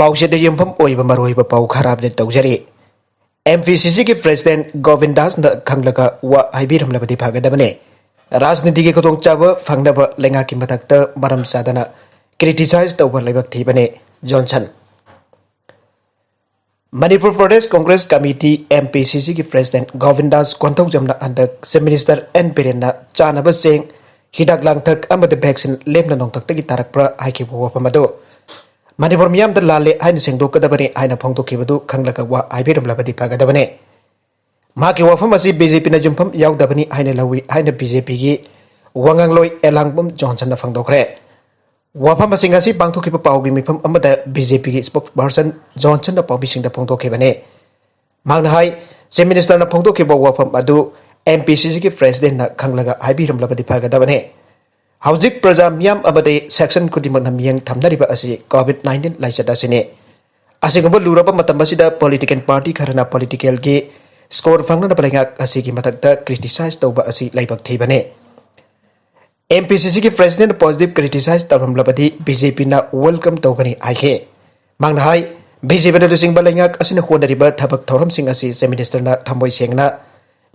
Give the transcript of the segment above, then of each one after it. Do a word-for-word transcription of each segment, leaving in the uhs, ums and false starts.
ꯄꯥꯎꯆꯦꯗ ꯌꯨꯝꯐꯝ ꯑꯣꯏꯕ ꯃꯔꯨꯑꯣꯏꯕ ꯄꯥꯎ ꯈꯔ ꯑꯞꯗꯦꯠ ꯇꯧꯖꯔꯤ꯫ ꯑꯦꯝ ꯄꯤ ꯁꯤ ꯁꯤꯒꯤ ꯄ꯭ꯔꯦꯁꯤꯗꯦꯟꯠ ꯒꯣꯕꯤꯟꯗꯥꯁꯅ ꯈꯪꯂꯒ ꯋꯥ ꯍꯥꯏꯕꯤꯔꯝꯂꯕꯗꯤ ꯐꯒꯗꯕꯅꯤ꯫ ꯔꯥꯖꯅꯤꯇꯤꯒꯤ ꯈꯨꯗꯣꯡꯆꯥꯕ ꯐꯪꯅꯕ ꯂꯩꯉꯥꯛꯀꯤ ꯃꯊꯛꯇ ꯃꯔꯝ ꯆꯥꯗꯅ ꯀ꯭ꯔꯤꯇꯤꯁꯥꯏꯖ ꯇꯧꯕ ꯂꯥꯏꯕꯛ ꯊꯤꯕꯅꯤ꯫ Johnson. Manipur Pradesh Congress committee, M P C ꯁꯤꯒꯤ ꯄ꯭ꯔꯦꯁꯤꯗꯦꯟꯠ ꯒꯣꯕꯤꯟꯗꯥꯁ ꯀꯣꯟꯊꯧꯖꯝꯅ ꯍꯟꯗꯛ ꯆꯤꯐ ꯃꯤꯅꯤꯁꯇꯔ ꯑꯦꯟ ꯕꯤꯔꯦꯟꯅ ꯆꯥꯅꯕ ꯆꯦꯡ, ꯍꯤꯗꯥꯛ ꯂꯥꯡꯊꯛ ꯑꯃꯗꯤ ꯚꯦꯛꯁꯤꯟ ꯂꯦꯝꯅ ꯅꯣꯡꯊꯛꯇꯒꯤ ꯇꯥꯔꯛꯄ꯭ꯔꯥ ꯍꯥꯏꯈꯤꯕ ꯋꯥꯐꯝ ꯑꯗꯨ ꯃꯅꯤꯄꯨꯔ ꯃꯤꯌꯥꯝꯗ ꯂꯥꯜꯂꯦ ꯍꯥꯏꯅ ꯁꯦꯡꯗꯣꯛꯀꯗꯕꯅꯤ ꯍꯥꯏꯅ ꯐꯣꯡꯗꯣꯛꯈꯤꯕꯗꯨ ꯈꯪꯂꯒ ꯋꯥ ꯍꯥꯏꯕꯤꯔꯝꯂꯕꯗꯤ ꯐꯒꯗꯕꯅꯤ꯫ ꯃꯍꯥꯛꯀꯤ ꯋꯥꯐꯝ ꯑꯁꯤ ꯕꯤ ꯖꯦ ꯄꯤꯅ ꯌꯨꯝꯐꯝ ꯌꯥꯎꯗꯕꯅꯤ ꯍꯥꯏꯅ ꯂꯧꯏ ꯍꯥꯏꯅ ꯕꯤ ꯖꯦ ꯄꯤꯒꯤ ꯋꯥꯉꯥꯡꯂꯣꯏ ꯑꯦꯂꯥꯡꯕꯝ ꯖꯣꯟꯁꯟꯅ ꯐꯣꯡꯗꯣꯛꯈ꯭ꯔꯦ꯫ ꯋꯥꯐꯝ ꯑꯁꯤ ꯉꯁꯤ ꯄꯥꯡꯊꯣꯛꯈꯤꯕ ꯄꯥꯎꯒꯤ ꯃꯤꯐꯝ ꯑꯃꯗ ꯕꯤ ꯖꯦ ꯄꯤꯒꯤ ꯁ꯭ꯄꯣꯛꯁꯄꯔꯁꯟ ꯖꯣꯟꯁꯟꯅ ꯄꯥꯎꯃꯤꯁꯤꯡꯗ ꯐꯣꯡꯗꯣꯛꯈꯤꯕꯅꯤ꯫ ꯃꯍꯥꯛꯅ ꯍꯥꯏ, ꯆꯤꯐ ꯃꯤꯅꯤꯁꯇꯔꯅ ꯐꯣꯡꯗꯣꯛꯈꯤꯕ ꯋꯥꯐꯝ ꯑꯗꯨ ꯑꯦꯝ ꯄꯤ ꯁꯤ ꯁꯤꯒꯤ ꯄ꯭ꯔꯦꯁꯤꯗꯦꯟꯠꯅ ꯈꯪꯂꯒ ꯍꯥꯏꯕꯤꯔꯝꯂꯕꯗꯤ ꯐꯒꯗꯕꯅꯤ꯫ ꯍꯧꯖꯤꯛ ꯄ꯭ꯔꯖꯥ ꯃꯤꯌꯥꯝ ꯑꯃꯗꯤ ꯁꯦꯛꯁꯟ ꯈꯨꯗꯤꯡꯃꯛꯅ ꯃꯤꯠꯌꯦꯡ ꯊꯝꯅꯔꯤꯕ ꯑꯁꯤ ꯀꯣꯚꯤꯗ ꯅꯥꯏꯟꯇꯤꯟ ꯂꯥꯏꯆꯠ ꯑꯁꯤꯅꯤ꯫ ꯑꯁꯤꯒꯨꯝꯕ ꯂꯨꯔꯕ ꯃꯇꯝ ꯑꯁꯤꯗ ꯄꯣꯂꯤꯇꯤꯀꯦꯜ ꯄꯥꯔꯇꯤ ꯈꯔꯅ ꯄꯣꯂꯤꯇꯤꯀꯦꯜꯒꯤ ꯁ꯭ꯀꯣꯔ ꯐꯪꯅꯅꯕ ꯂꯩꯉꯥꯛ ꯑꯁꯤꯒꯤ ꯃꯊꯛꯇ ꯀ꯭ꯔꯤꯇꯤꯁꯥꯏꯖ ꯇꯧꯕ ꯑꯁꯤ ꯂꯥꯏꯕꯛ ꯊꯤꯕꯅꯤ꯫ ꯑꯦꯝ ꯄꯤ ꯁꯤ ꯁꯤꯒꯤ ꯄ꯭ꯔꯦꯁꯤꯗꯦꯟꯠ ꯄꯣꯖꯤꯇꯤꯚ ꯀ꯭ꯔꯤꯇꯤꯁꯥꯏꯖ ꯇꯧꯔꯝꯂꯕꯗꯤ ꯕꯤ ꯖꯦ ꯄꯤꯅ ꯋꯦꯜꯀꯝ ꯇꯧꯒꯅꯤ ꯍꯥꯏꯈꯤ꯫ ꯃꯍꯥꯛꯅ ꯍꯥꯏ, ꯕꯤ ꯖꯦ ꯄꯤꯅ ꯂꯨꯆꯤꯡꯕ ꯂꯩꯉꯥꯛ ꯑꯁꯤꯅ ꯍꯣꯠꯅꯔꯤꯕ ꯊꯕꯛ ꯊꯧꯔꯝꯁꯤꯡ ꯑꯁꯤ ꯆꯤꯐ ꯃꯤꯅꯤꯁꯇꯔꯅ ꯊꯃꯣꯏ ꯁꯦꯡꯅ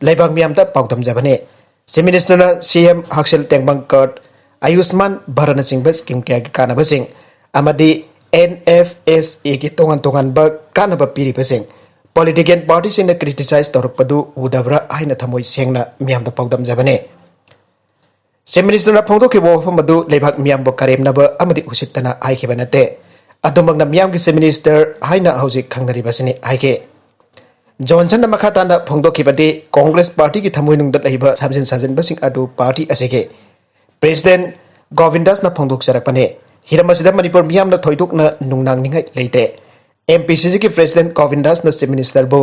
ꯂꯩꯕꯥꯛ ꯃꯤꯌꯥꯝꯗ ꯄꯥꯎꯗꯝꯖꯕꯅꯤ꯫ ꯆꯤꯐ ꯃꯤꯅꯤꯁꯇꯔꯅ ꯁꯤ ꯑꯦꯝ ꯍꯛꯁꯦꯜ ꯇꯦꯡꯕꯥꯡ ꯀꯥꯔꯗ, ꯑꯌꯨꯁꯃꯥꯟ ꯚꯥꯔꯠꯅꯆꯤꯡꯕ ꯁ꯭ꯀꯤꯝ ꯀꯌꯥꯒꯤ ꯀꯥꯟꯅꯕꯁꯤꯡ ꯑꯃꯗꯤ ꯑꯦꯟ ꯑꯦꯐ ꯑꯦꯁ ꯑꯦꯒꯤ ꯇꯣꯉꯥꯟ ꯇꯣꯉꯥꯟꯕ ꯀꯥꯟꯅꯕ ꯄꯤꯔꯤꯕꯁꯤꯡ ꯄꯣꯂꯤꯇꯤꯀꯦꯜ ꯄꯥꯔꯇꯤꯁꯤꯡꯅ ꯀ꯭ꯔꯤꯇꯤꯁꯥꯏꯖ ꯇꯧꯔꯛꯄꯗꯨ ꯎꯗꯕ꯭ꯔꯥ ꯍꯥꯏꯅ ꯊꯃꯣꯏ ꯁꯦꯡꯅ ꯃꯤꯌꯥꯝꯗ ꯄꯥꯎꯗꯝꯖꯕꯅꯤ꯫ ꯆꯤꯐ ꯃꯤꯅꯤꯁꯇꯔꯅ ꯐꯣꯡꯗꯣꯛꯈꯤꯕ ꯋꯥꯐꯝ ꯑꯗꯨ ꯂꯩꯕꯥꯛ ꯃꯤꯌꯥꯝꯕꯨ ꯀꯔꯦꯝꯅꯕ ꯑꯃꯗꯤ ꯎꯁꯤꯠꯇꯅ ꯍꯥꯏꯈꯤꯕ ꯅꯠꯇꯦ꯫ ꯑꯗꯨꯃꯛꯅ ꯃꯤꯌꯥꯝꯒꯤ ꯆꯤꯐ ꯃꯤꯅꯤꯁꯇꯔ ꯍꯥꯏꯅ ꯍꯧꯖꯤꯛ ꯈꯪꯅꯔꯤꯕꯁꯤꯅꯤ ꯍꯥꯏꯈꯤ꯫ ꯖꯣꯟꯁꯟꯅ ꯃꯈꯥ ꯇꯥꯅ ꯐꯣꯡꯗꯣꯛꯈꯤꯕꯗꯤ, ꯀꯣꯡꯒ꯭ꯔꯦꯁ ꯄꯥꯔꯇꯤꯒꯤ ꯊꯃꯣꯏꯅꯨꯡꯗ ꯂꯩꯕ ꯁꯥꯝꯖꯤꯟ ꯁꯥꯖꯤꯟꯕꯁꯤꯡ ꯑꯗꯨ ꯄꯥꯔꯇꯤ ꯑꯁꯤꯒꯤ ꯄ꯭ꯔꯦꯁꯤꯗꯦꯟꯠ ꯒꯣꯕꯤꯟꯗꯥꯁꯅ ꯐꯣꯡꯗꯣꯛꯆꯔꯛꯄꯅꯤ꯫ ꯍꯤꯔꯝ ꯑꯁꯤꯗ ꯃꯅꯤꯄꯨꯔ ꯃꯤꯌꯥꯝꯅ ꯊꯣꯏꯗꯣꯛꯅ ꯅꯨꯡꯅꯥꯡꯅꯤꯡꯉꯥꯏ ꯂꯩꯇꯦ꯫ ꯑꯦꯝ ꯄꯤ ꯁꯤ ꯁꯤꯒꯤ ꯄ꯭ꯔꯦꯁꯤꯗꯦꯟꯠ ꯒꯣꯕꯤꯟꯗꯥꯁꯅ ꯆꯤꯐ ꯃꯤꯅꯤꯁꯇꯔꯕꯨ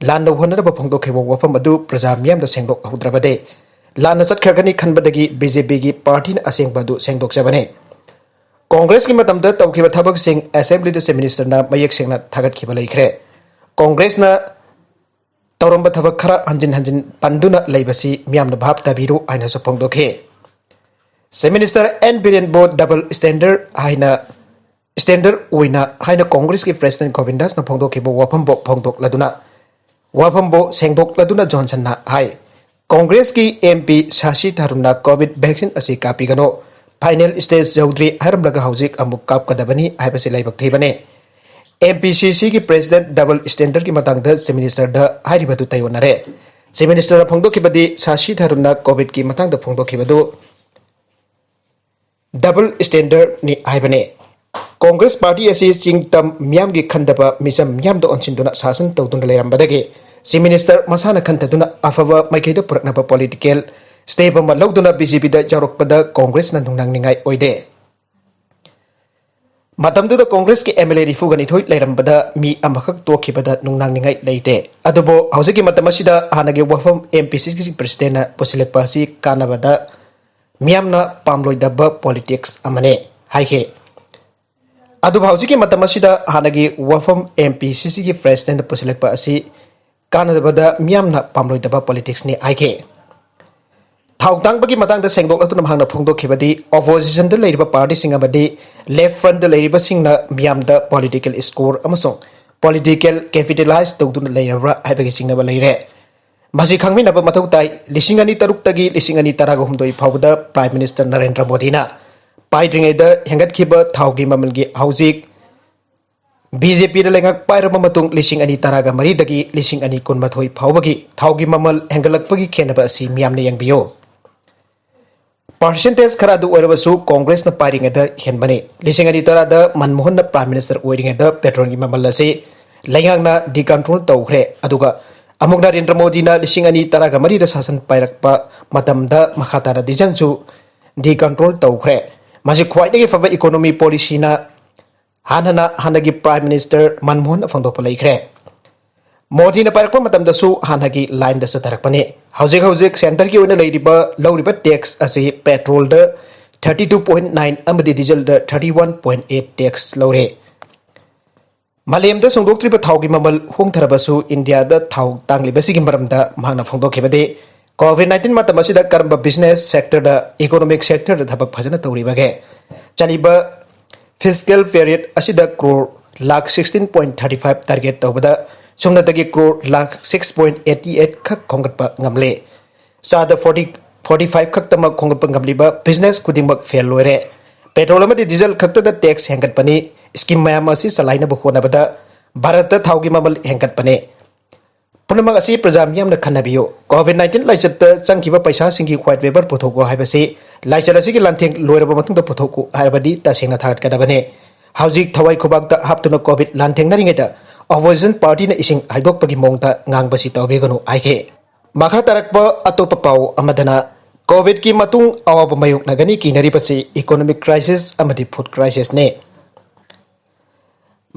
ꯂꯥꯟꯅ ꯍꯣꯠꯅꯅꯕ ꯐꯣꯡꯗꯣꯛꯈꯤꯕ ꯋꯥꯐꯝ ꯑꯗꯨ ꯄ꯭ꯔꯖꯥ ꯃꯤꯌꯥꯝꯗ ꯁꯦꯡꯗꯣꯛꯍꯧꯗ꯭ꯔꯕꯗꯤ ꯂꯥꯟꯅ ꯆꯠꯈ꯭ꯔꯒꯅꯤ ꯈꯟꯕꯗꯒꯤ ꯕꯤ ꯖꯦ ꯄꯤꯒꯤ ꯄꯥꯔꯇꯤꯅ ꯑꯁꯦꯡꯕ ꯑꯗꯨ ꯁꯦꯡꯗꯣꯛꯆꯕꯅꯤ꯫ ꯀꯣꯡꯒ꯭ꯔꯦꯁꯀꯤ ꯃꯇꯝꯗ ꯇꯧꯈꯤꯕ ꯊꯕꯛꯁꯤꯡ ꯑꯦꯁꯦꯝꯕ꯭ꯂꯤꯗ ꯆꯤꯐ ꯃꯤꯅꯤꯁꯇꯔꯅ ꯃꯌꯦꯛ ꯁꯦꯡꯅ ꯊꯥꯒꯠꯈꯤꯕ ꯂꯩꯈ꯭ꯔꯦ꯫ ꯀꯣꯡꯒ꯭ꯔꯦꯁꯅ ꯇꯧꯔꯝꯕ ꯊꯕꯛ ꯈꯔ ꯍꯟꯖꯤꯟ ꯍꯟꯖꯤꯟ ꯄꯟꯗꯨꯅ ꯂꯩꯕꯁꯤ ꯃꯤꯌꯥꯝꯅ ꯚꯥꯞ ꯇꯥꯕꯤꯔꯨ ꯍꯥꯏꯅꯁꯨ ꯐꯣꯡꯗꯣꯛꯈꯤ꯫ ꯆꯤꯐ ꯃꯤꯅꯤꯁꯇꯔ ꯑꯦꯟ ꯕꯤꯔꯦꯟꯕꯨ ꯗꯕꯜ ꯁ꯭ꯇꯦꯟꯗꯔꯗ ꯍꯥꯏꯅ ꯁ꯭ꯇꯦꯟꯗꯔ ꯑꯣꯏꯅ ꯍꯥꯏꯅ ꯀꯣꯡꯒ꯭ꯔꯦꯁꯀꯤ ꯄ꯭ꯔꯦꯁꯤꯗꯦꯟꯠ ꯒꯣꯕꯤꯟꯗꯥꯁꯅ ꯐꯣꯡꯗꯣꯛꯈꯤꯕ ꯋꯥꯐꯝꯕꯨ ꯐꯣꯡꯗꯣꯛꯂꯗꯨꯅ, ꯋꯥꯐꯝꯕꯨ ꯁꯦꯡꯗꯣꯛꯂꯗꯨꯅ ꯖꯣꯟꯁꯟꯅ ꯍꯥꯏ, ꯀꯣꯡꯒ꯭ꯔꯦꯁꯀꯤ MP ꯁꯥꯁꯤ ꯊꯥꯔꯨꯟꯅ COVID vaccine ꯑꯁꯤ ꯀꯥꯞꯄꯤꯒꯅꯨ, final stage ꯌꯧꯗ꯭ꯔꯤ ꯍꯥꯏꯔꯝꯂꯒ ꯍꯧꯖꯤꯛ ꯑꯃꯨꯛ ꯀꯥꯞꯀꯗꯕꯅꯤ ꯍꯥꯏꯕꯁꯤ ꯂꯥꯏꯕꯛ ꯊꯤꯕꯅꯤ꯫ MPCCꯒꯤ ꯄ꯭ꯔꯦꯁꯤꯗꯦꯟꯠ double standardꯀꯤ ꯃꯇꯥꯡꯗ Chief Ministerꯗ ꯍꯥꯏꯔꯤꯕꯗꯨ ꯇꯥꯏꯑꯣꯟꯅꯔꯦ꯫ Chief Ministerꯅ ꯐꯣꯡꯗꯣꯛꯈꯤꯕꯗꯤ ꯁꯥꯁꯤ ꯊꯥꯔꯨꯟꯅ COVIDꯀꯤ ꯃꯇꯥꯡꯗ ꯐꯣꯡꯗꯣꯛꯈꯤꯕꯗꯨ double standardꯅꯤ ꯍꯥꯏꯕꯅꯤ꯫ ꯀꯣꯡꯒ꯭ꯔꯦꯁ ꯄꯥꯔꯇꯤ ꯑꯁꯤ ꯆꯤꯡ ꯇꯝ ꯃꯤꯌꯥꯝꯒꯤ ꯈꯟꯗꯕ ꯃꯤꯆꯝ ꯃꯤꯌꯥꯝꯗ ꯑꯣꯟꯁꯤꯟꯗꯨꯅ ꯁꯥꯁꯟ ꯇꯧꯗꯨꯅ ꯂꯩꯔꯝꯕꯗꯒꯤ Chief Minister ꯃꯁꯥꯅ ꯈꯟꯊꯗꯨꯅ ꯑꯐꯕ ꯃꯥꯏꯀꯩꯗ ꯄꯨꯔꯛꯅꯕ political step ꯑꯃ ꯂꯧꯗꯨꯅ BJPꯗ ꯌꯥꯎꯔꯛꯄꯗ ꯀꯣꯡꯒ꯭ꯔꯦꯁꯅ ꯅꯨꯡꯅꯥꯡꯅꯤꯡꯉꯥꯏ ꯑꯣꯏꯗꯦ꯫ ꯃꯇꯝꯗꯨꯗ ꯀꯣꯡꯒ꯭ꯔꯦꯁꯀꯤ MLA ꯅꯤꯐꯨꯒ ꯅꯤꯊꯣꯏ ꯂꯩꯔꯝꯕꯗ ꯃꯤ ꯑꯃꯈꯛ ꯇꯣꯛꯈꯤꯕꯗ ꯅꯨꯡꯅꯥꯡꯅꯤꯡꯉꯥꯏ ꯂꯩꯇꯦ꯫ ꯑꯗꯨꯕꯨ ꯍꯧꯖꯤꯛꯀꯤ ꯃꯇꯝ ꯑꯁꯤꯗ ꯍꯥꯟꯅꯒꯤ ꯋꯥꯐꯝ MPCCꯒꯤ ꯄ꯭ꯔꯦꯁꯤꯗꯦꯟꯠꯅ ꯄꯨꯁꯤꯜꯂꯛꯄ ꯑꯁꯤ ꯀꯥꯟꯅꯕꯗ ꯃꯤꯌꯥꯝꯅ ꯄꯥꯝꯂꯣꯏꯗꯕ politics ꯑꯃꯅꯤ ꯍꯥꯏꯈꯤ꯫ ꯑꯗꯨꯕꯨ ꯍꯧꯖꯤꯛꯀꯤ ꯃꯇꯝ ꯑꯁꯤꯗ ꯍꯥꯟꯅꯒꯤ ꯋꯥꯐꯝ MPCCꯒꯤ ꯄ꯭ꯔꯦꯁꯤꯗꯦꯟꯠꯅ ꯄꯨꯁꯤꯜꯂꯛꯄ ꯑꯁꯤ ꯀꯥꯟꯅꯗꯕꯗ ꯃꯤꯌꯥꯝꯅ ꯄꯥꯝꯂꯣꯏꯗꯕ politicsꯅꯤ ꯍꯥꯏꯈꯤ꯫ ꯊꯥꯎ ꯇꯥꯡꯕꯒꯤ ꯃꯇꯥꯡꯗ ꯁꯦꯡꯗꯣꯛꯂꯗꯨꯅ ꯃꯍꯥꯛꯅ ꯐꯣꯡꯗꯣꯛꯈꯤꯕꯗꯤ, oppositionꯗ ꯂꯩꯔꯤꯕ partyꯁꯤꯡ ꯑꯃꯗꯤ left frontꯗ ꯂꯩꯔꯤꯕꯁꯤꯡꯅ ꯃꯤꯌꯥꯝꯗ political score ꯑꯃꯁꯨꯡ political capitalize ꯇꯧꯗꯨꯅ ꯂꯩꯔꯕ꯭ꯔꯥ ꯍꯥꯏꯕꯒꯤ ꯆꯤꯡꯅꯕ ꯂꯩꯔꯦ꯫ ꯃꯁꯤ ꯈꯪꯃꯤꯟꯅꯕ ꯃꯊꯧ ꯇꯥꯏ꯫ ꯂꯤꯁꯤꯡ ꯑꯅꯤ ꯇꯔꯨꯛꯇꯒꯤ ꯂꯤꯁꯤꯡ ꯑꯅꯤ ꯇꯔꯥꯒ ꯍꯨꯝꯗꯣꯏ ꯐꯥꯎꯕꯗ Prime Minister ꯅꯔꯦꯟꯗ꯭ꯔ ꯃꯣꯗꯤꯅ ꯄꯥꯏꯗ꯭ꯔꯤꯉꯩꯗ ꯍꯦꯟꯒꯠꯈꯤꯕ ꯊꯥꯎꯒꯤ ꯃꯃꯜꯒꯤ ꯍꯧꯖꯤꯛ BJPꯗ ꯂꯩꯉꯥꯛ ꯄꯥꯏꯔꯕ ꯃꯇꯨꯡ ꯂꯤꯁꯤꯡ ꯑꯅꯤ ꯇꯔꯥꯒ ꯃꯔꯤꯗꯒꯤ ꯂꯤꯁꯤꯡ ꯑꯅꯤ ꯀꯨꯟꯃꯥꯊꯣꯏ ꯐꯥꯎꯕꯒꯤ ꯊꯥꯎꯒꯤ ꯃꯃꯜ ꯍꯦꯟꯒꯠꯂꯛꯄꯒꯤ ꯈꯦꯠꯅꯕ ꯑꯁꯤ ꯃꯤꯌꯥꯝꯅ ꯌꯦꯡꯕꯤꯌꯨ꯫ Percentage ꯈꯔ ꯑꯗꯨ ꯑꯣꯏꯔꯕꯁꯨ ꯀꯣꯡꯒ꯭ꯔꯦꯁꯅ ꯄꯥꯏꯔꯤꯉꯩꯗ ꯍꯦꯟꯕꯅꯤ꯫ ꯂꯤꯁꯤꯡ ꯑꯅꯤ ꯇꯔꯥꯗ ꯃꯟꯃꯣꯍꯟꯅ Prime Minister ꯑꯣꯏꯔꯤꯉꯩꯗ petrolꯒꯤ ꯃꯃꯜ ꯑꯁꯤ ꯂꯩꯉꯥꯛꯅ decontrol ꯇꯧꯈ꯭ꯔꯦ, ꯑꯗꯨꯒ ꯑꯃꯨꯛ ꯅꯔꯦꯟꯗ꯭ꯔ ꯃꯣꯗꯤꯅ ꯂꯤꯁꯤꯡ ꯑꯅꯤ ꯇꯔꯥꯒ ꯃꯔꯤꯗ ꯁꯥꯁꯟ ꯄꯥꯏꯔꯛꯄ ꯃꯇꯝꯗ ꯃꯈꯥ ꯇꯥꯅ dieselꯁꯨ decontrol ꯇꯧꯈ꯭ꯔꯦ꯫ ꯃꯁꯤ ꯈ꯭ꯋꯥꯏꯗꯒꯤ ꯐꯕ economy policyꯅ ꯍꯥꯟꯅꯅ ꯍꯥꯟꯅꯒꯤ Prime Minister ꯃꯟꯃꯣꯍꯟ ꯐꯣꯡꯗꯣꯛꯄ ꯂꯩꯈ꯭ꯔꯦ꯫ ꯃꯣꯗꯤꯅ ꯄꯥꯏꯔꯛꯄ ꯃꯇꯝꯗꯁꯨ ꯍꯥꯟꯅꯒꯤ lineꯗ ꯆꯠꯊꯔꯛꯄꯅꯤ꯫ ꯍꯧꯖꯤꯛ ꯍꯧꯖꯤꯛ centreꯒꯤ ꯑꯣꯏꯅ ꯂꯩꯔꯤꯕ, ꯂꯧꯔꯤꯕ tax ꯑꯁꯤ petrolꯗ thirty two point nine ꯑꯃꯗꯤ dieselꯗ thirty one point eight tax ꯂꯧꯔꯦ꯫ ꯃꯥꯂꯦꯝꯗ ꯁꯣꯡꯗꯣꯛꯇ꯭ꯔꯤꯕ ꯊꯥꯎꯒꯤ ꯃꯃꯜ ꯍꯣꯡꯊꯔꯕꯁꯨ ꯏꯟꯗꯤꯌꯥꯗ ꯊꯥꯎ ꯇꯥꯡꯂꯤꯕꯁꯤꯒꯤ ꯃꯔꯝꯗ ꯃꯍꯥꯛꯅ ꯐꯣꯡꯗꯣꯛꯈꯤꯕꯗꯤ, COVID nineteen ꯃꯇꯝ ꯑꯁꯤꯗ ꯀꯔꯝꯕ business sectorꯗ, economic sectorꯗ ꯊꯕꯛ ꯐꯖꯅ ꯇꯧꯔꯤꯕꯒꯦ? ꯆꯠꯂꯤꯕ Fiscal period ꯑꯁꯤꯗ crore lakh sixteen point thirty five target ꯇꯧꯕꯗ ꯁꯨꯞꯅꯇꯒꯤ crore lakh six point eighty eight ꯈꯛ ꯈꯣꯝꯒꯠꯄ ꯉꯝꯂꯦ꯫ ꯆꯥꯗ forty, forty five ꯈꯛꯇꯃꯛ ꯈꯣꯝꯒꯠꯄ ꯉꯝꯂꯤꯕ business ꯈꯨꯗꯤꯡꯃꯛ fail ꯑꯣꯏꯔꯦ꯫ Petrol ꯑꯃꯗꯤ diesel ꯈꯛꯇꯗ tax ꯍꯦꯟꯒꯠꯄꯅꯤ꯫ Scheme ꯃꯌꯥꯝ ꯑꯁꯤ ꯆꯂꯥꯏꯅꯕ ꯍꯣꯠꯅꯕꯗ ꯚꯥꯔꯠꯇ ꯊꯥꯎꯒꯤ ꯃꯃꯜ ꯍꯦꯟꯒꯠꯄꯅꯤ꯫ ꯄꯨꯝꯅꯃꯛ ꯑꯁꯤ ꯄ꯭ꯔꯖꯥ ꯃꯤꯌꯥꯝꯅ ꯈꯟꯅꯕꯤꯌꯨ꯫ COVID nineteen ꯂꯥꯏꯆꯠꯇ ꯆꯪꯈꯤꯕ ꯄꯩꯁꯥꯁꯤꯡꯒꯤ white paper ꯄꯨꯊꯣꯛꯎ ꯍꯥꯏꯕꯁꯤ ꯂꯥꯏꯆꯠ ꯑꯁꯤꯒꯤ ꯂꯥꯟꯊꯦꯡ ꯂꯣꯏꯔꯕ ꯃꯇꯨꯡꯗ ꯄꯨꯊꯣꯛꯎ ꯍꯥꯏꯔꯕꯗꯤ ꯇꯁꯦꯡꯅ ꯊꯥꯒꯠꯀꯗꯕꯅꯤ꯫ ꯍꯧꯖꯤꯛ ꯊꯋꯥꯏ ꯈꯨꯕꯥꯛꯇ ꯍꯥꯞꯇꯨꯅ COVID ꯂꯥꯟꯊꯦꯡꯅꯔꯤꯉꯩꯗ opposition partyꯅ ꯏꯁꯤꯡ ꯍꯩꯗꯣꯛꯄꯒꯤ ꯃꯑꯣꯡꯗ ꯉꯥꯡꯕꯁꯤ ꯇꯧꯕꯤꯒꯅꯨ ꯍꯥꯏꯈꯤ꯫ ꯃꯈꯥ ꯇꯥꯔꯛꯄ ꯑꯇꯣꯞꯄ ꯄꯥꯎ ꯑꯃꯗꯅ, COVIDꯀꯤ ꯃꯇꯨꯡ ꯑꯋꯥꯕ ꯃꯥꯌꯣꯛꯅꯒꯅꯤ ꯀꯤꯅꯔꯤꯕꯁꯤ economic crisis ꯑꯃꯗꯤ food crisisꯅꯤ꯫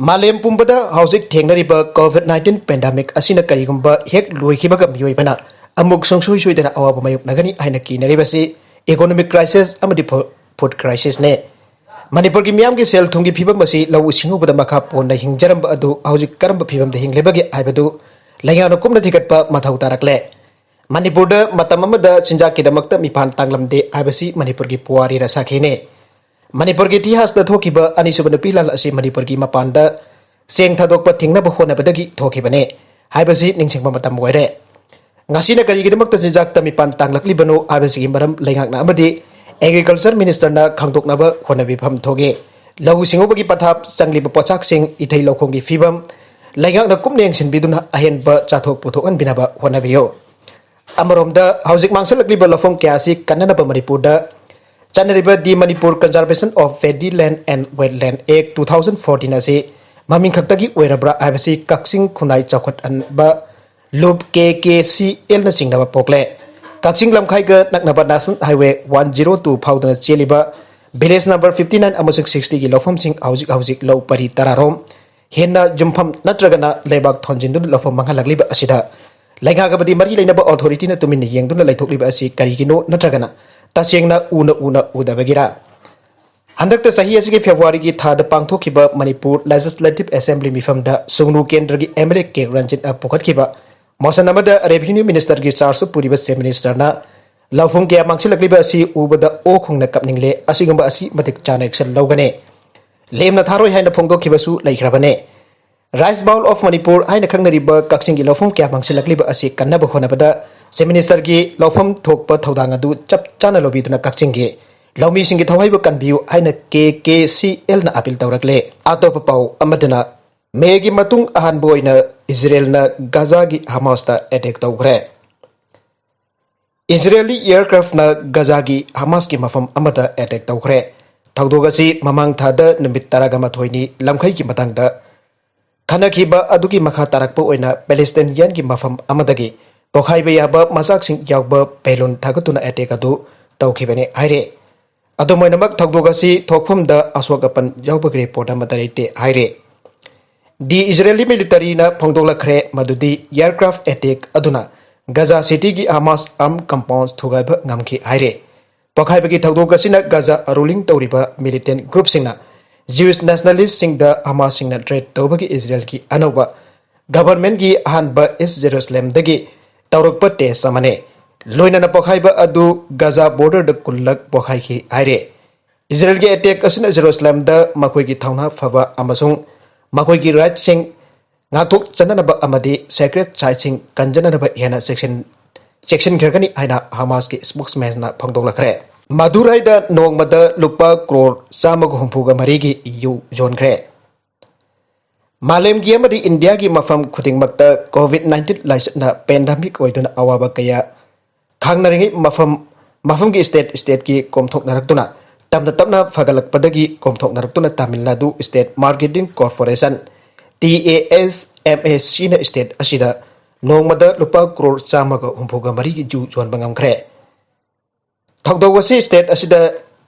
ꯃꯥꯂꯦꯝ ꯄꯨꯝꯕꯗ ꯍꯧꯖꯤꯛ ꯊꯦꯡꯅꯔꯤꯕ COVID nineteen pandemic ꯑꯁꯤꯅ ꯀꯔꯤꯒꯨꯝꯕ ꯍꯦꯛ ꯂꯣꯏꯈꯤꯕꯒ ꯃꯤꯑꯣꯏꯕꯅ ꯑꯃꯨꯛ ꯁꯨꯡꯁꯣꯏ ꯁꯣꯏꯗꯅ ꯑꯋꯥꯕ ꯃꯥꯌꯣꯛꯅꯒꯅꯤ ꯍꯥꯏꯅ ꯀꯤꯅꯔꯤꯕꯁꯤ economic crisis ꯑꯃꯗꯤ ꯐꯨ-, food crisisꯅꯤ꯫ ꯃꯅꯤꯄꯨꯔꯒꯤ ꯃꯤꯌꯥꯝꯒꯤ ꯁꯦꯜ ꯊꯨꯝꯒꯤ ꯐꯤꯕꯝ ꯑꯁꯤ ꯂꯧꯎ ꯁꯤꯡꯎꯕꯗ ꯃꯈꯥ ꯄꯣꯟꯅ ꯍꯤꯡꯖꯔꯝꯕ ꯑꯗꯨ ꯍꯧꯖꯤꯛ ꯀꯔꯝꯕ ꯐꯤꯕꯝꯗ ꯍꯤꯡꯂꯤꯕꯒꯦ ꯍꯥꯏꯕꯗꯨ ꯂꯩꯉꯥꯛꯅ ꯀꯨꯞꯅ ꯊꯤꯒꯠꯄ ꯃꯊꯧ ꯇꯥꯔꯛꯂꯦ꯫ ꯃꯅꯤꯄꯨꯔꯗ ꯃꯇꯝ ꯑꯃꯗ ꯆꯤꯟꯖꯥꯛꯀꯤꯗꯃꯛꯇ ꯃꯤꯄꯥꯟ ꯇꯥꯡꯂꯝꯗꯦ ꯍꯥꯏꯕꯁꯤ ꯃꯅꯤꯄꯨꯔꯒꯤ ꯄꯨꯋꯥꯔꯤꯗ ꯁꯥꯈꯤꯅꯤ꯫ ꯃꯅꯤꯄꯨꯔꯒꯤ ꯏꯇꯤꯍꯥꯁꯇ ꯊꯣꯛꯈꯤꯕ ꯑꯅꯤꯁꯨꯕ ꯅꯨꯄꯤ ꯂꯥꯜ ꯑꯁꯤ ꯃꯅꯤꯄꯨꯔꯒꯤ ꯃꯄꯥꯟꯗ ꯆꯦꯡ ꯊꯥꯗꯣꯛꯄ ꯊꯤꯡꯅꯕ ꯍꯣꯠꯅꯕꯗꯒꯤ ꯊꯣꯛꯈꯤꯕꯅꯤ ꯍꯥꯏꯕꯁꯤ ꯅꯤꯡꯁꯤꯡꯕ ꯃꯇꯝ ꯑꯣꯏꯔꯦ꯫ ꯉꯁꯤꯅ ꯀꯔꯤꯒꯤꯗꯃꯛꯇ ꯆꯤꯟꯖꯥꯛꯇ ꯃꯤꯄꯥꯟ ꯇꯥꯡꯂꯛꯂꯤꯕꯅꯣ ꯍꯥꯏꯕꯁꯤꯒꯤ ꯃꯔꯝ ꯂꯩꯉꯥꯛꯅ ꯑꯃꯗꯤ Agriculture Ministerꯅ ꯈꯪꯗꯣꯛꯅꯕ ꯍꯣꯠꯅꯕꯤꯐꯝ ꯊꯣꯛꯏ꯫ ꯂꯧꯎ ꯁꯤꯡꯎꯕꯒꯤ ꯄꯊꯥꯞ, ꯆꯪꯂꯤꯕ ꯄꯣꯠꯆꯥꯛꯁꯤꯡ, ꯏꯊꯩ ꯂꯧꯈꯣꯡꯒꯤ ꯐꯤꯕꯝ ꯂꯩꯉꯥꯛꯅ ꯀꯨꯞꯅ ꯌꯦꯡꯁꯤꯟꯕꯤꯗꯨꯅ ꯑꯍꯦꯟꯕ ꯆꯥꯊꯣꯛ ꯄꯨꯊꯣꯛꯍꯟꯕꯤꯅꯕ ꯍꯣꯠꯅꯕꯤꯌꯨ꯫ ꯑꯃꯔꯣꯝꯗ ꯍꯧꯖꯤꯛ ꯃꯥꯡꯁꯤꯜꯂꯛꯂꯤꯕ ꯂꯧꯐꯝ ꯀꯌꯥ ꯑꯁꯤ ꯀꯟꯅꯅꯕ ꯃꯅꯤꯄꯨꯔꯗ ꯆꯠꯅꯔꯤꯕ The Manipur Conservation of Paddy Land and Wetland Act two thousand fourteen ꯑꯁꯤ ꯃꯃꯤꯡ ꯈꯛꯇꯒꯤ ꯑꯣꯏꯔꯕ꯭ꯔꯥ ꯍꯥꯏꯕꯁꯤ ꯀꯛꯆꯤꯡ ꯈꯨꯟꯅꯥꯏ ꯆꯥꯎꯈꯠꯍꯟꯕ ꯂꯨꯞ, ꯀꯦ ꯀꯦ ꯁꯤ ꯑꯦꯜꯅ ꯆꯤꯡꯅꯕ ꯄꯣꯛꯂꯦ꯫ ꯀꯛꯆꯤꯡ ꯂꯝꯈꯥꯏꯒ ꯅꯛꯅꯕ National Highway one zero two ꯐꯥꯎꯗꯨꯅ ꯆꯦꯜꯂꯤꯕ village number fifty nine ꯑꯃꯁꯨꯡ sixtyꯒꯤ ꯂꯧꯐꯝꯁꯤꯡ ꯍꯧꯖꯤꯛ ꯍꯧꯖꯤꯛ ꯂꯧ ꯄꯔꯤ ꯇꯔꯥꯔꯣꯝ ꯍꯦꯟꯅ ꯌꯨꯝꯐꯝ ꯅꯠꯇ꯭ꯔꯒꯅ ꯂꯩꯕꯥꯛ ꯊꯣꯟꯖꯤꯟꯗꯨꯅ ꯂꯧꯐꯝ ꯃꯥꯡꯍꯜꯂꯛꯂꯤꯕ ꯑꯁꯤꯗ ꯂꯩꯉꯥꯛ ꯑꯃꯗꯤ ꯃꯔꯤ ꯂꯩꯅꯕ authorityꯅ ꯇꯨꯃꯤꯟꯅ ꯌꯦꯡꯗꯨꯅ ꯂꯩꯊꯣꯛꯂꯤꯕ ꯑꯁꯤ ꯀꯔꯤꯒꯤꯅꯣ ꯅꯠꯇ꯭ꯔꯒꯅ ꯇꯁꯦꯡꯅ ꯎꯅ ꯎꯅ ꯎꯗꯕꯒꯤꯔꯥ? ꯍꯟꯗꯛꯇ ꯆꯍꯤ ꯑꯁꯤꯒꯤ Februaryꯒꯤ ꯊꯥꯗ ꯄꯥꯡꯊꯣꯛꯈꯤꯕ Manipur Legislative Assembly ꯃꯤꯐꯝꯗ ꯁꯨꯡꯅꯨ ꯀꯦꯟꯗ꯭ꯔꯒꯤ MLA ꯀꯦ ꯔꯟꯖꯤꯠꯅ ꯄꯨꯈꯠꯈꯤꯕ motion ꯑꯃꯗ Revenue Ministerꯒꯤ charge ꯄꯨꯔꯤꯕ Chief Ministerꯅ ꯂꯧꯐꯝ ꯀꯌꯥ ꯃꯥꯡꯁꯤꯜꯂꯛꯂꯤꯕ ꯑꯁꯤ ꯎꯕꯗ ꯑꯣꯛ ꯈꯣꯡꯅ ꯀꯞꯅꯤꯡꯂꯦ, ꯑꯁꯤꯒꯨꯝꯕ ꯑꯁꯤ ꯃꯇꯤꯛ ꯆꯥꯅ action ꯂꯧꯒꯅꯤ꯫ ꯂꯦꯝꯅ ꯊꯥꯔꯣꯏ ꯍꯥꯏꯅ ꯐꯣꯡꯗꯣꯛꯈꯤꯕꯁꯨ ꯂꯩꯈ꯭ꯔꯕꯅꯦ꯫ Rice Bowl of Manipur ꯍꯥꯏꯅ ꯈꯪꯅꯔꯤꯕ ꯀꯛꯆꯤꯡꯒꯤ ꯂꯧꯐꯝ ꯀꯌꯥ ꯃꯥꯡꯁꯤꯜꯂꯛꯂꯤꯕ ꯑꯁꯤ ꯀꯟꯅꯕ ꯍꯣꯠꯅꯕꯗ Chief Minister ꯒꯤ ꯂꯧꯐꯝ ꯊꯣꯛꯄ ꯊꯧꯗꯥꯡ ꯑꯗꯨ ꯆꯞ ꯆꯥꯅ ꯂꯧꯕꯤꯗꯨꯅ ꯀꯛꯆꯤꯡꯒꯤ ꯂꯧꯃꯤꯁꯤꯡꯒꯤ ꯊꯋꯥꯏꯕꯨ ꯀꯟꯕꯤꯌꯨ ꯍꯥꯏꯅ K K C L ꯅ appeal ꯇꯧꯔꯛꯂꯦ꯫ ꯑꯇꯣꯞꯄ ꯄꯥꯎ ꯑꯃꯗꯅ, May ꯒꯤ ꯃꯇꯨꯡ ꯑꯍꯥꯟꯕ ꯑꯣꯏꯅ ꯏꯖꯔꯦꯜꯅ ꯒꯥꯖꯥꯒꯤ ꯍꯃꯥꯁꯇ attack ꯇꯧꯈ꯭ꯔꯦ꯫ ꯏꯖꯔꯦꯂꯤ aircraft ꯅ ꯒꯥꯖꯥꯒꯤ ꯍꯃꯥꯁꯀꯤ ꯃꯐꯝ ꯑꯃꯗ attack ꯇꯧꯈ꯭ꯔꯦ꯫ ꯊꯧꯗꯣꯛ ꯑꯁꯤ ꯃꯃꯥꯡ ꯊꯥꯗ ꯅꯨꯃꯤꯠ ꯇꯔꯥꯒ ꯃꯥꯊꯣꯏꯅꯤ ꯂꯝꯈꯩꯒꯤ ꯃꯇꯥꯡꯗ ꯈꯟꯅꯈꯤꯕ ꯑꯗꯨꯒꯤ ꯃꯈꯥ ꯇꯥꯔꯛꯄ ꯑꯣꯏꯅ Palestinian ꯒꯤ ꯃꯐꯝ ꯑꯃꯗꯒꯤ ꯄꯣꯈꯥꯏꯕ ꯌꯥꯕ ꯃꯆꯥꯛꯁꯤꯡ ꯌꯥꯎꯕ balloon ꯊꯥꯒꯠꯇꯨꯅ attack ꯑꯗꯨ ꯇꯧꯈꯤꯕꯅꯤ ꯍꯥꯏꯔꯦ꯫ ꯑꯗꯨꯝ ꯑꯣꯏꯅꯃꯛ, ꯊꯧꯗꯣꯛ ꯑꯁꯤ ꯊꯣꯛꯐꯝꯗ ꯑꯁꯣꯛ ꯑꯄꯟ ꯌꯥꯎꯕꯒꯤ report ꯑꯃꯠꯇ ꯂꯩꯇꯦ ꯍꯥꯏꯔꯦ꯫ The Israeli military ꯅ ꯐꯣꯡꯗꯣꯛꯂꯛꯈ꯭ꯔꯦ ꯃꯗꯨꯗꯤ aircraft attack ꯑꯗꯨꯅ ꯒꯥꯖꯥ ꯁꯤꯇꯤꯒꯤ ꯍꯃꯥꯁ armed compounds ꯊꯨꯒꯥꯏꯕ ꯉꯝꯈꯤ ꯍꯥꯏꯔꯦ꯫ ꯄꯣꯈꯥꯏꯕꯒꯤ ꯊꯧꯗꯣꯛ ꯑꯁꯤꯅ ꯒꯥꯖꯥ ruling ꯇꯧꯔꯤꯕ militant group ꯁꯤꯡꯅ Jewish nationalist ꯁꯤꯡꯗ ꯍꯃꯥꯁꯁꯤꯡꯅ threat ꯇꯧꯕꯒꯤ ꯏꯖꯔꯦꯜꯒꯤ ꯑꯅꯧꯕ government ꯀꯤ ꯑꯍꯥꯟꯕ East Jerusalem ꯗꯒꯤ ꯇꯧꯔꯛꯄ test ꯑꯃꯅꯤ꯫ ꯂꯣꯏꯅꯅ ꯄꯣꯈꯥꯏꯕ ꯑꯗꯨ ꯒꯥꯖꯥ border ꯗ ꯀꯨꯟꯂꯛ ꯄꯣꯈꯥꯏꯈꯤ ꯍꯥꯏꯔꯦ꯫ ꯏꯖꯔꯦꯜꯒꯤ attack ꯑꯁꯤꯅ ꯖꯦꯔꯨꯁꯂꯝꯗ ꯃꯈꯣꯏꯒꯤ ꯊꯧꯅꯥ ꯐꯕ ꯑꯃꯁꯨꯡ ꯃꯈꯣꯏꯒꯤ right ꯁꯤꯡ ꯉꯥꯛꯊꯣꯛꯆꯅꯅꯕ ꯑꯃꯗꯤ sacred site ꯁꯤꯡ ꯀꯟꯖꯅꯅꯕ ꯍꯦꯟꯅ ꯆꯦꯛꯁꯤꯟ-, ꯆꯦꯛꯁꯤꯟꯈ꯭ꯔꯒꯅꯤ ꯍꯥꯏꯅ ꯍꯃꯥꯁꯀꯤ spokesman ꯅ ꯐꯣꯡꯗꯣꯛꯂꯛꯈ꯭ꯔꯦ꯫ ꯃꯗꯨꯔꯥꯏꯗ ꯅꯣꯡꯃꯗ ꯂꯨꯄꯥ ꯀ꯭ꯔꯣꯔ ꯆꯥꯝꯃꯒ ꯍꯨꯝꯐꯨꯒ ꯃꯔꯤꯒꯤ ꯌꯨ ꯌꯣꯟꯈ꯭ꯔꯦ꯫ ꯃꯥꯂꯦꯝꯒꯤ ꯑꯃꯗꯤ ꯏꯟꯗꯤꯌꯥꯒꯤ ꯃꯐꯝ ꯈꯨꯗꯤꯡꯃꯛꯇ COVID nineteen ꯂꯥꯏꯆꯠꯅ pandemic ꯑꯣꯏꯗꯨꯅ ꯑꯋꯥꯕ ꯀꯌꯥ ꯈꯥꯡꯅꯔꯤꯉꯩ ꯃꯐꯝ, ꯃꯐꯝꯒꯤ state, state ꯀꯤ ꯀꯣꯝꯊꯣꯛꯅꯔꯛꯇꯨꯅ ꯇꯞꯅ ꯇꯞꯅ ꯐꯒꯠꯂꯛꯄꯗꯒꯤ ꯀꯣꯝꯊꯣꯛꯅꯔꯛꯇꯨꯅ Tamil Nadu State Marketing Corporation, T A S M A C ꯅ state ꯑꯁꯤꯗ ꯅꯣꯡꯃꯗ ꯂꯨꯄꯥ ꯀ꯭ꯔꯣꯔ ꯆꯥꯝꯃꯒ ꯍꯨꯝꯐꯨꯒ ꯃꯔꯤꯒꯤ ꯌꯨ ꯌꯣꯟꯕ ꯉꯝꯈ꯭ꯔꯦ꯫ ꯊꯧꯗꯣꯛ ꯑꯁꯤ state ꯑꯁꯤꯗ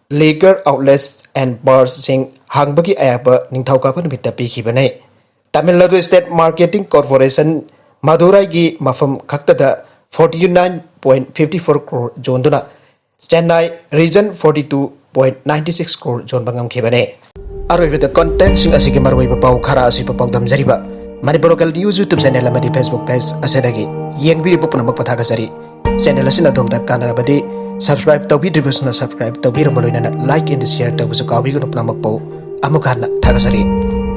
liquor outlets and bars ꯁꯤꯡ ꯍꯥꯡꯕꯒꯤ ꯑꯌꯥꯕ ꯅꯤꯡꯊꯧꯀꯥꯕ ꯅꯨꯃꯤꯠꯇ ꯄꯤꯈꯤꯕꯅꯤ꯫ Tamil Nadu State Marketing Corporation ꯃꯗꯨꯔꯥꯏꯒꯤ ꯃꯐꯝ ꯈꯛꯇꯗ forty nine point fifty four crore ꯌꯣꯟꯗꯨꯅ Chennai region forty two point ninety six crore ꯌꯣꯟꯕ ꯉꯝꯈꯤꯕꯅꯤ꯫ ꯑꯔꯣꯏꯕꯗ content ꯁꯤꯡ ꯑꯁꯤꯒꯤ ꯃꯔꯨꯑꯣꯏꯕ ꯄꯥꯎ ꯈꯔ ꯑꯁꯤꯕꯨ ꯄꯥꯎꯗꯝꯖꯔꯤꯕ Manipur Local News YouTube channel ꯑꯃꯗꯤ Facebook page ꯑꯁꯤꯗꯒꯤ ꯌꯦꯡꯕꯤꯔꯤꯕ ꯄꯨꯝꯅꯃꯛꯄꯨ ꯊꯥꯒꯠꯆꯔꯤ꯫ Channel ꯑꯁꯤꯅ ꯑꯗꯣꯝꯗ ꯀꯥꯟꯅꯔꯕꯗꯤ subscribe ꯇꯧꯕꯤꯗ꯭ꯔꯤꯕꯁꯤꯡꯅ subscribe ꯇꯧꯕꯤꯔꯝꯕ ꯂꯣꯏꯅꯅ like and share ꯇꯧꯕꯁꯨ ꯀꯥꯎꯕꯤꯒꯅꯨ꯫ ꯄꯨꯝꯅꯃꯛꯄꯨ ꯑꯃꯨꯛ ꯍꯟꯅ ꯊꯥꯒꯠꯆꯔꯤ꯫